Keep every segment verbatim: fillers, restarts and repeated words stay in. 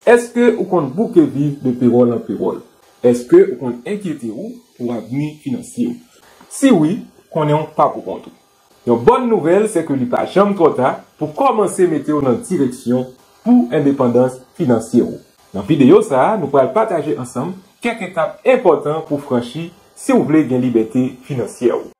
Èske ou konn bouke viv de pewòl an pewòl? Èske ou konn enkyete w pou avni finansye w? Si wi, konnen w pa poukont ou. Yon bòn nouvèl se ke li pa janm twò ta pou kòmanse mete w nan direksyon pou endepandans finansyè w. Nan videyo sa a, nou pral pataje ansanm kèk etap enpòtan pou franchi si w vle gen libète finansyè w.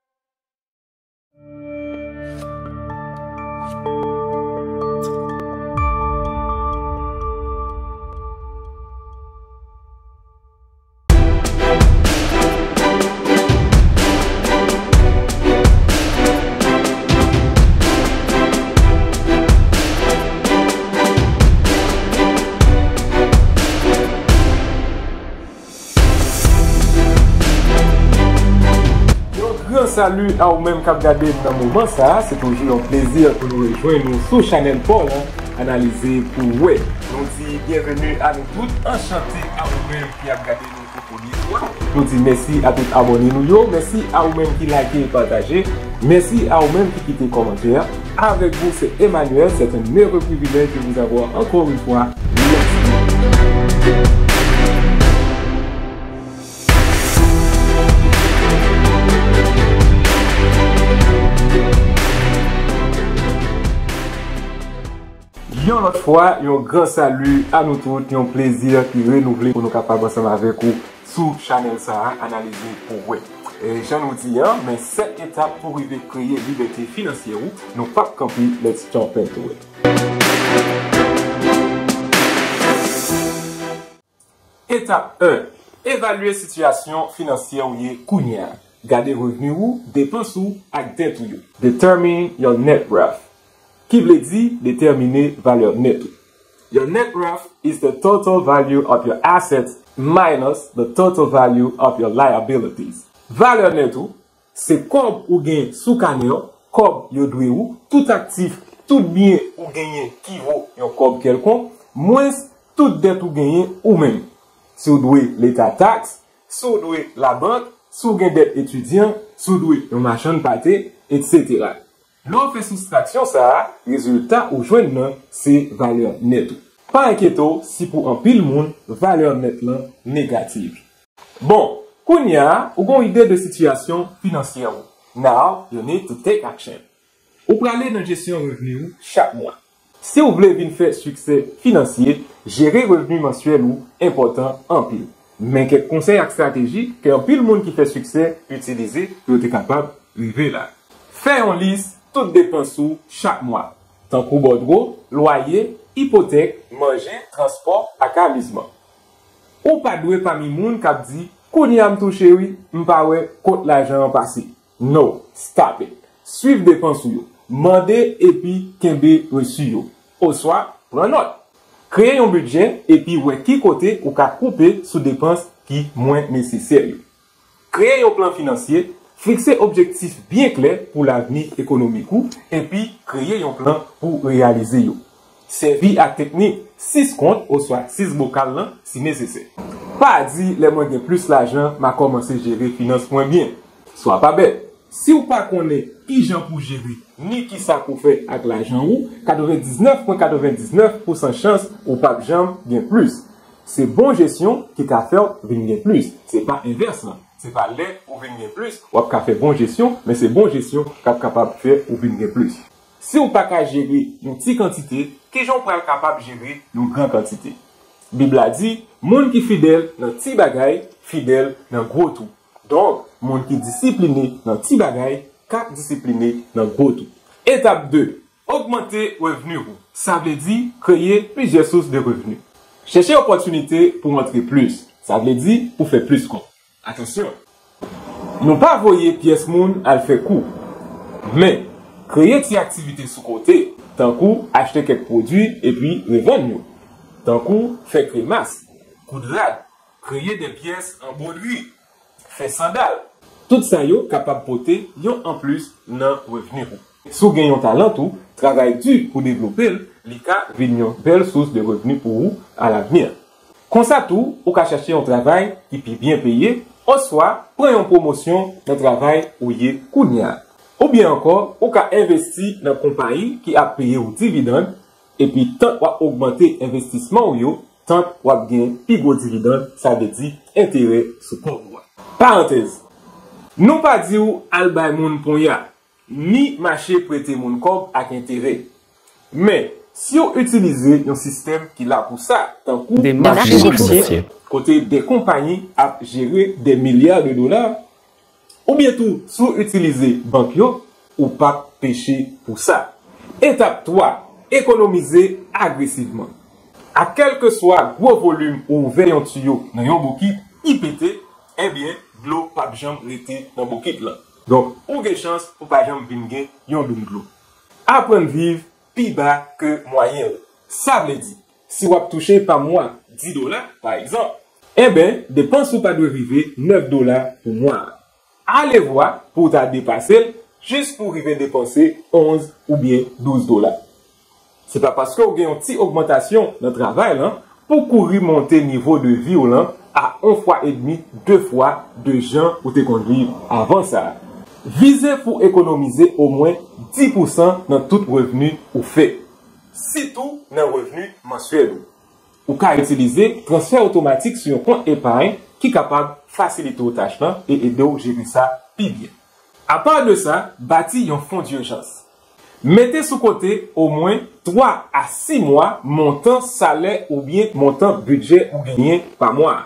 Yon gran sali a ou menm k ap gade m nan moman sa a. Se toujou yon plezi pou nou rejwenn nou sou chanèl pa w lan, Analize pou w wè. Nou di byenveni a nou tout, anchante a ou menm ki ap gade nou pou premye fwa. Nou di mèsi a tout abòne nou yo, mèsi a ou menm ki like e pataje, mèsi a ou menm ki kite kòmantè. Avec vous, c'est Emmanuel. C'est un heureux privilège de vous avoir encore une fois. Merci. Yon lòt fwa, yon gran sali a nou tout, yon plezi ki renouvle pou nou kapab ansanm avèk ou sou chanèl sa a, Analize pou w wè. E jan nou di a, men sèt etap pou rive kreye libète finansyè ou, nou p ap kanpe, let's jump into it. Etap en. Evalye sitiyasyon finansyè ou ye kounye a. Gade revni ou, depans ou ak dèt ou yo. Determine your net worth, ki vle di detèmine valè nèt ou. Your net worth is the total value of your assets minus the total value of your liabilities. Valè nèt ou, se kòb ou gen sou kanè w, kòb yo dwe ou, tout aktif, tout byen ou genyen ki vo yon kòb kèlkonk, mwens tout dèt ou genyen ou menm. Si w dwe Leta taks, si w dwe labank, si w gen dèt etidyan, si w dwe yon machann pate, etsetera. Lè w fè soustraksyon sa a, rezilta ou jwenn nan se valè nèt ou. Pa enkyete w si pou anpil moun, valè nèt lan negatif. Bon, kounye a, ou gen yon ide de sitiyasyon finansyè ou. Now, you need to take action. Ou prale nan jesyon revni ou chak mwa. Si w vle vin fè siksè finansye, jere revni mansyèl ou enpòtan anpil. Men kèk konsèy ak estrateji ke anpil moun ki fè siksè itilize pou yo te kapab rive la. Fè yon lis tout depans ou chak mwa, tankou bòdwo, lwaye, ipotèk, manje, transpò ak amizman. Ou pa dwe pami moun k ap di, "Kounye a m touche wi, m pa wè kot lajan an pase." No, stop it. Swiv depans ou yo. Mande epi kenbe resi yo. Oswa, pran nòt. Kreye yon bidjè epi wè ki kote ou ka koupe sou depans ki mwen nesesè yo. Kreye yon plan finansye, fikse objektif byen klè pou lavni ekonomik ou, epi kreye yon plan pou reyalize yo. Sèvi ak teknik sis kont oswa sis bokal lan si nesesè. Pa di, "Lè mwen gen plis lajan, m a kòmanse jere finans mwen byen." Swa pa bèt. Si w pa konnen kijan pou jere, ni kisa pou fè ak lajan ou, katrevendiznèf pwen katrevendiznèf pousan chans ou p ap janm gen plis. Se bon jesyon ki ka fè w vin gen plis. Se pa envès lan. Se pa lè ou vin gen plis, w ap ka fè bon jesyon, men se bon jesyon k ap kapab fè ou vin gen plis. Si w pa ka jere yon ti kantite, kijan w pral kapab jere yon gran kantite? Bib la di, "Moun ki fidèl nan ti bagay, fidèl nan gwo tou." Donk, moun ki disipline nan ti bagay, ka disipline nan gwo tou. Etap de, ogmante revni ou. Sa vle di kreye plizyè sous de revni. Chèche opòtinite pou w antre plis. Sa vle di pou fè plis kòb. Atansyon! Nou pa voye pyès moun al fè kou. Men, kreye ti aktivite sou kote, tankou achte kèk pwodui epi revann yo. Tankou fè kremas, koud rad, kreye de pyès an bwodri, fè sandal. Tout sa yo kapab pote yon anplis nan revni ou. Si w gen yon talan tou, travay di pou devlope l, li ka vin yon bèl sous de revni pou ou alavni. Konsa tou, ou ka chache yon travay ki pi byen peye, oswa pran yon pwomosyon nan travay ou ye kounye a. Oubyen ankò, ou ka envesti nan konpayi ki ap peye w dividann, epi tan w ap ogmante envestisman w yo, tank w ap gen pi gwo dividann, sa vle di enterè sou kòb ou a. Parantèz, nou pa di w al bay moun ponya, ni mache prete moun kòb ak enterè. Men, si w itilize yon sistèm ki la pou sa, tankou mache finansye, kote de konpayi ap jere de milya de dola, oubyen tou, si w itilize bank yo, ou p ap peche pou sa. Etap twa, ekonomize agresivman. A kèlkeswa gwo volim ou ouvè yon tiyo nan yon bokit, li pete, ebyen, dlo p ap janm rete nan bokit lan. Donk, ou gen chans pou pa janm vin gen yon doum dlo. Aprann viv pi ba ke mwayen w. Sa vle di, si w ap touche pa mwa dis dola, pa egzanp, enben, depans ou pa dwe rive nèf dola pou mwa a. Alevwa pou w ta depase l jis pou w rive depanse onz oubyen douz dola. Se pa paske w gen yon ti ogmantasyon nan travay lan pou w kouri monte nivo de vi w lan a yon fwa edmi, de fwa de jan ou te konn viv avan sa a. Vize pou w ekonomize omwen dis pousan nan tout revni ou fè, sitou nan revni mansyèl ou. Ou ka itilize transfè otomatik sou yon kont epay ki kapab fasilite w tach lan e ede w jere sa pi byen. Apa de sa, bati yon fon dijans. Mete sou kote omwen twa a sis mwa montan salè oubyen montan bidjè ou genyen pa mwa a.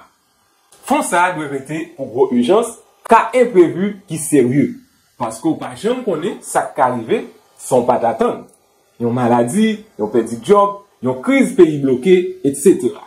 Fon sa a dwe rete pou gwo ijans, ka enprevi ki serye, paske w pa janm konnen sa k ka rive san w pa t atann. Yon maladi, yon pèdi djòb, yon kriz peyi bloke, etsetera.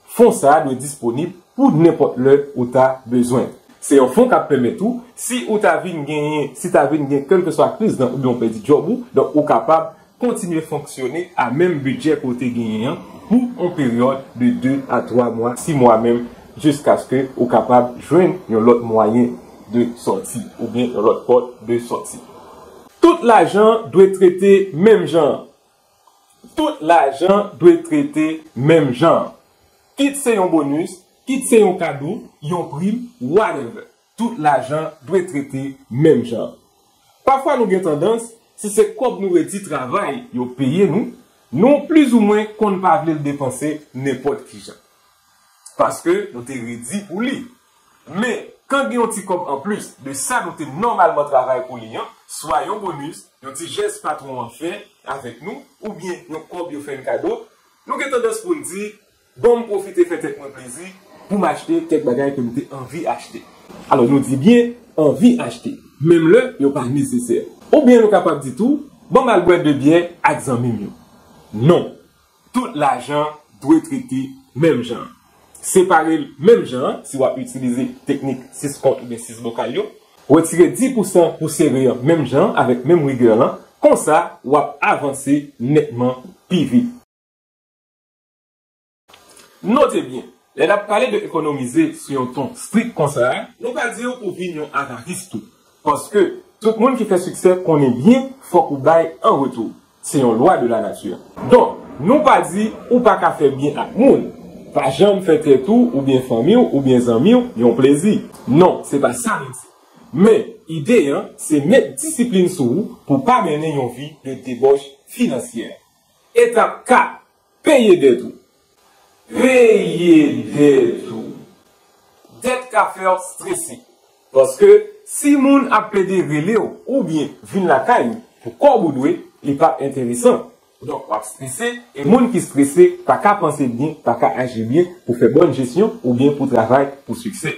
Fon sa a dwe disponib pou nenpòt lè ou ta bezwen. Se yon fon k ap pèmèt ou, si ou ta vin genyen, si ta vin gen kèlkeswa kriz lan oubyen w pèdi djòb ou, donk ou kapab kontinye fonksyone a menm bidjè ke w te genyen an pou yon peryòd de de a twa mwa, sis mwa menm, jiskaske ou kapab jwenn yon lòt mwayen de sòti oubyen yon lòt pòt de sòti. Tout lajan dwe trete menm jan. Tout lajan dwe trete menm jan. Kit se yon bonis, kit se yon kado, yon prim, whatever. Tout lajan dwe trete menm jan. Pafwa nou gen tandans, si se kòb nou redi travay yo peye nou, nou plizoumwen konn pa vle l depanse nenpòt ki jan. Paske nou te redi pou li. Men, kan gen yon ti kòb anplis de sa nou te nòmalman travay pou li an, swa yon bonis, yon ti jès patwon an fè avèk nou, oubyen yon kòb yo fè n kado, nou gen tandans pou n di, "Ban m pwofite fè tèt mwen plezi pou m achte kèk bagay ke m te anvi achte." Alò, nou di byen anvi achte, menm lè yo pa nesesè. Oubyen nou kapab di tou, "Ban m al bwè de byè ak zanmi m yo." Non, tout lajan dwe trete menm jan. Separe l menm jan an, si w ap itilize teknik sis kont oubyen sis bokal yo. Retire dis pousan pou sere an menm jan an, avèk menm rigè lan. Konsa, w ap avanse nètman pi vit. Note byen, lè n ap pale de ekonomize sou yon ton strik konsa a, nou pa di w pou w vin yon avaris tou. Paske tout moun ki fè siksè konnen byen fòk ou bay an retou. Se yon lwa de la nati. Donk, nou pa di ou pa ka fè byen ak moun. Pa janm fè tèt ou oubyen fanmi w oubyen zanmi w yon plezi. Non, se pa sa nou di. Men, ide an, se met disiplin sou ou pou w pa mennen yon vi de debòch finansyè. Etap kat, peye dèt ou. Peye dèt ou. Dèt ka fè w strese. Paske si moun ap plede rele w oubyen vin lakay ou pou kòb ou dwe, li p ap enteresan. Donk, w ap strese, e moun ki strese pa ka panse byen, pa ka aji byen pou fè bòn jesyon oubyen pou travay pou siksè.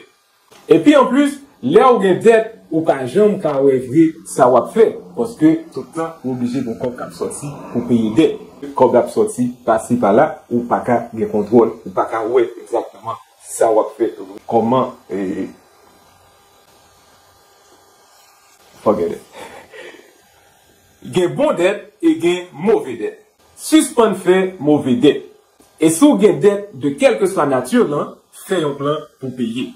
Epi anplis, lè w gen dèt, ou pa janm ka wè vre sa w ap fè, paske tout tan ou oblije gen kòb k ap sòti pou peye dèt. Kòb ap sòti pasi pala, ou pa ka gen kontwòl, ou pa ka wè egzakteman sa w ap fè vre. Kòman, e, forget it. Gen bon dèt e gen move dèt. Sispann fè move dèt. E si w gen dèt de kèlkeswa nati lan, fè yon plan pou peye.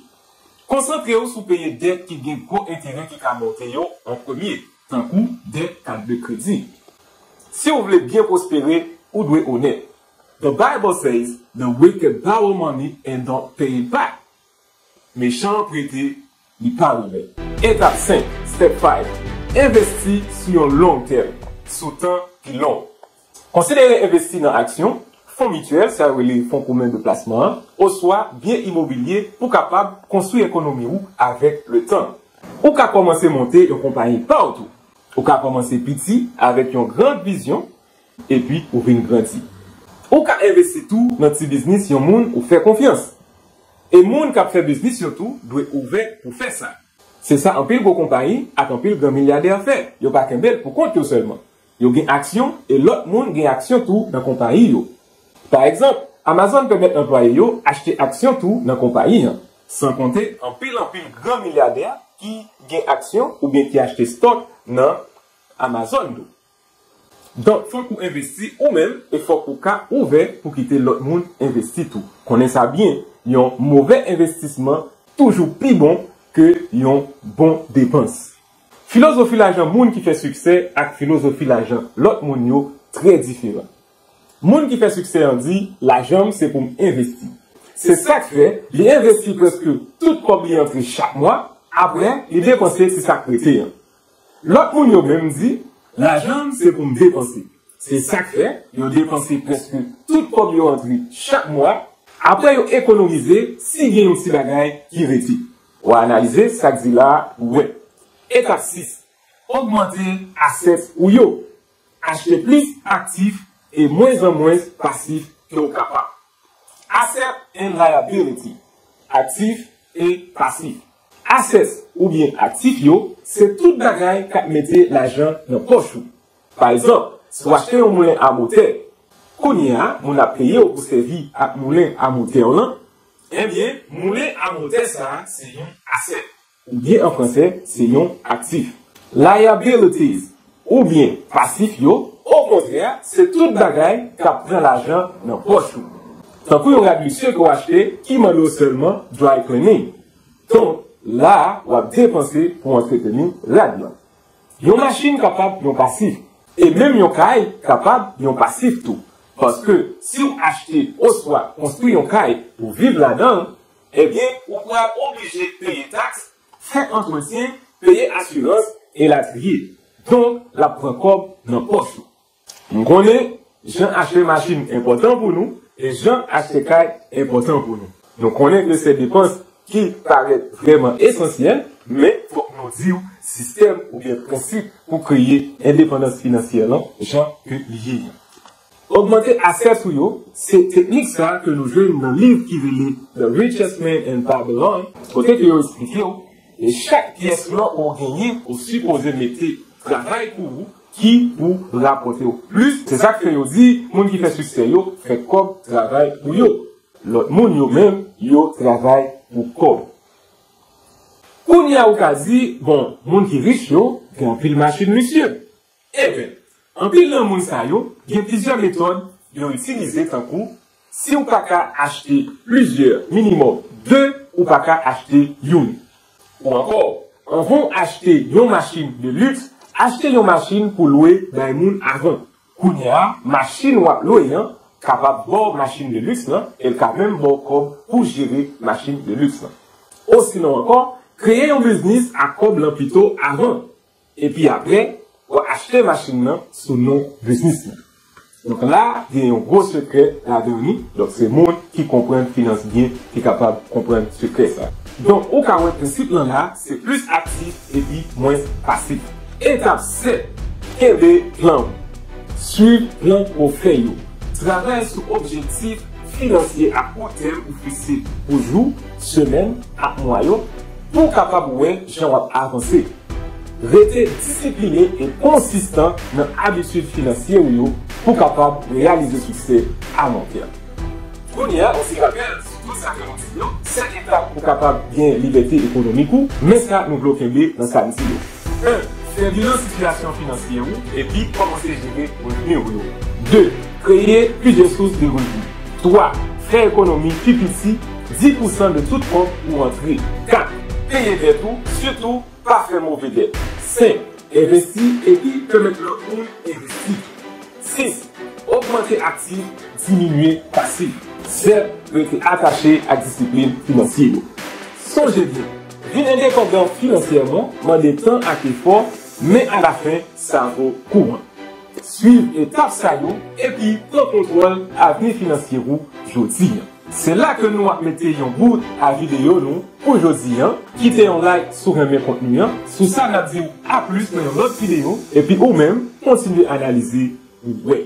Konsantre w sou peye dèt ki gen gwo enterè ki ka monte yo an premye, tankou dèt kat de kredi. Si w vle byen pwospere, ou dwe onèt. The Bible says, "The wicked borrow money and don't pay it back." Mechan an prete, li pa remèt. Etap senk, step five, envesti sou yon long tèm, sou tan ki long. Konsidere envesti nan aksyon, Fon mityèl, sa yo rele fon komen de plasman an, oswa byen imobilye pou kapab konstwi ekonomi ou avèk letan. Ou ka kòmanse monte yon konpayi pa w tou. Ou ka kòmanse piti avèk yon gran vizyon, epi ou vin grandi. Ou ka envesti tou nan ti biznis yon moun ou fè konfyans. E moun k ap fè biznis yo tou dwe ouvè pou fè sa. Se sa anpil gwo konpayi ak anpil gran milyadè fè. Yo pa kenbe l pou kont yo sèlman. Yo gen aksyon e lòt moun gen aksyon tou nan konpayi yo. Pa egzanp, Amazon pèmèt anplwaye yo achte aksyon tou nan konpayi an. San konte anpil anpil gran milyadè ki gen aksyon oubyen ki achte stòk nan Amazon tou. Donk, fòk ou envesti ou menm e fòk ou ka ouvè pou kite lòt moun envesti tou. Konnen sa byen, yon movè envestisman toujou pi bon ke yon bon depans. Filozofi lajan moun ki fè siksè ak filozofi lajan lòt moun yo trè diferan. Moun ki fè siksè an di, lajan m se pou m envesti. Se sa k fè li envesti prèske tout kòb li antre chak mwa, apre li depanse ti sa k rete an. Lòt moun yo menm di, lajan m se pou m depanse. Se sa k fè yo depanse prèske tout kòb yo antre chak mwa, apre yo ekonomize si gen yon ti bagay ki rete. W a analize sa k di la a pou w wè. Etap sis. Ogmante assets ou yo. Achte plis aktif e mwens an mwens pasif ke w kapab. Asset and liability. Aktif e pasif. Assets oubyen aktif yo, se tout bagay k ap mete lajan nan pòch ou. Pa egzanp, si w achte yon moulen a motè, kounye a, moun ap peye w pou sèvi ak moulen a motè w lan, ebyen, moulen a motè sa a se yon asset. Oubyen an fransè, se yon aktif. Liabilities, oubyen pasif yo, okontrè, se tout bagay k ap pran lajan nan pòch ou. Tankou yon rad lisye ke w achte ki mande w sèlman dry cleaning. Donk, la a, w ap depanse pou w antreteni rad lan. Yon machin kapab yon pasif, e menm yon kay kapab yon pasif tou. Paske si w achte oswa konstwi yon kay pou viv ladan l, ebyen, ou pral oblije peye taks, fè antretyen, peye asirans, elatriye. Donk, l ap pran kòb nan pòch ou. M konnen, jan achte machin enpòtan pou nou, e jan achte kay enpòtan pou nou. Nou konnen ke se depans ki parèt vrèman esansyèl, men fòk nou di w sistèm oubyen prensip pou kreye endepandans finansyè lan jan ke li ye an. Ogmante assets ou yo, se teknik sa ke nou jwenn nan liv ki rele The Richest Man in Babylon, kote ke yo eksplike w, e chak pyès lò ou genyen, ou sipoze mete travay pou ou ki pou rapòte w plis. Se sa k fè yo di, moun ki fè siksè yo fè kòb travay pou yo. Lòt moun yo menm, yo travay pou kòb. Kounye a ou ka di, bon, moun ki rich yo gen anpil machin lisye. Enben, anpil nan moun sa yo gen plizyè metòd yo itilize, tankou, si w pa ka achte plizyè, minimòm de, ou pa ka achte youn. Ou ankò, anvan w achte yon machin de liks, achte yon machin pou lwe bay moun avan. Kounye a, machin w ap lwe an kapab ba w machin de liks lan, e l ka menm ba w kòb pou jere machin de liks lan. Osinon ankò, kreye yon biznis ak kòb lan pito avan. Epi apre, w a achte machin nan sou non biznis lan. Donk la, gen yon gwo sekrè ladan li. Donk se moun ki konprann finans byen ki kapab konprann sekrè sa. Donk ou ka wè prensip lan la, se plis aktif epi mwens pasif. Etap sèt, kenbe plan ou. Swiv plan ou fè yo. Travay sou objektif finansye a kou tèm ou fikse pou jou, semèn ak mwa yo pou w kapab wè jan w ap avanse. Rete disipline e konsistan nan abitid finansye w yo pou w kapab reyalize siksè a lon tèm. Kounye a, yon ti rapèl sou tout sa ke nou di yo, sèt etap pou w kapab gen libète ekonomik ou, men sa nou vle w kenbe nan sa n di yo. En, fè bilan sitiyasyon finansyè ou epi kòmanse jere revni w yo. De, kreye plizyè sous de revni. Twa, fè ekonomi pi piti dis pousan de tout kòb ou rantre. Kat, peye dèt ou, sitou pa fè move dèt. Senk, envesti epi pèmèt lòt moun envesti. Sis, ogmante aktif, diminye pasif. Sèt, rete atache ak disiplin finansye yo. Sonje byen, vin endepandan finansyèman mande tan ak efò, men alafen, sa vo kou an. Swiv etap sa yo epi pran kontwòl avni finansye ou jodi a. Se la ke nou ap mete yon bout a videyo nou pou jodi a. Kite yon like si w renmen kontni an. Sou sa, n ap di w a plis nan yon lòt videyo. Epi ou menm, kontinye analize pou w wè.